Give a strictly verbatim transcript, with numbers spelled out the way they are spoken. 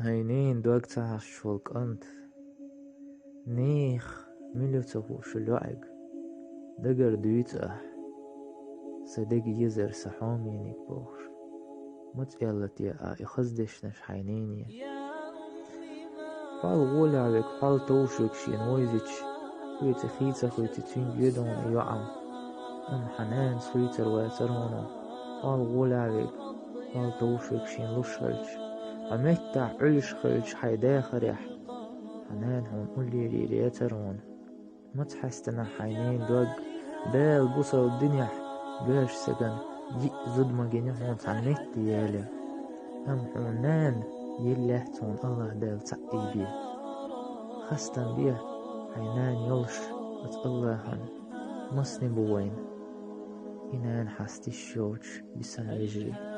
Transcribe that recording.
Хьайнийн дог ца хьашташ волу кӀант, нехан мила ю ца хууш лоӀиг, дагара дуьйцу ахь, сан дега езар сан хьомениг бохуш. Маца аьлла те а и хаза дешнаш хьайнене? Хьол гӀолехь верг хьол товш верг шена вовзича, кхечу хи ца хуьйцу цуьнга йоьду хьуна и йоӀам. Амма хьан нанас хуьйцур вацара хьуна, хьол гӀолехь верг, хьол товш верг шена луш хилча, хьо меттахь Ӏуьллуш хилча хьайн дахарехь, хьан нана хьуна уллерий лецара хьуна. Маца хьаьстина хьайнийн дог, Дала бусалба динехь боьрша стагана йиъ зуда ма гина хьуна цхьана метта яле. Амма хьуна нана елла лаьцна хьуна АллахӀ Дала цхьаъ бен. Хастам бе хьайн нана йолуш оцу АллахӀана. Масане бу вайна и нана хьасташ йоцуш бисина вежарий.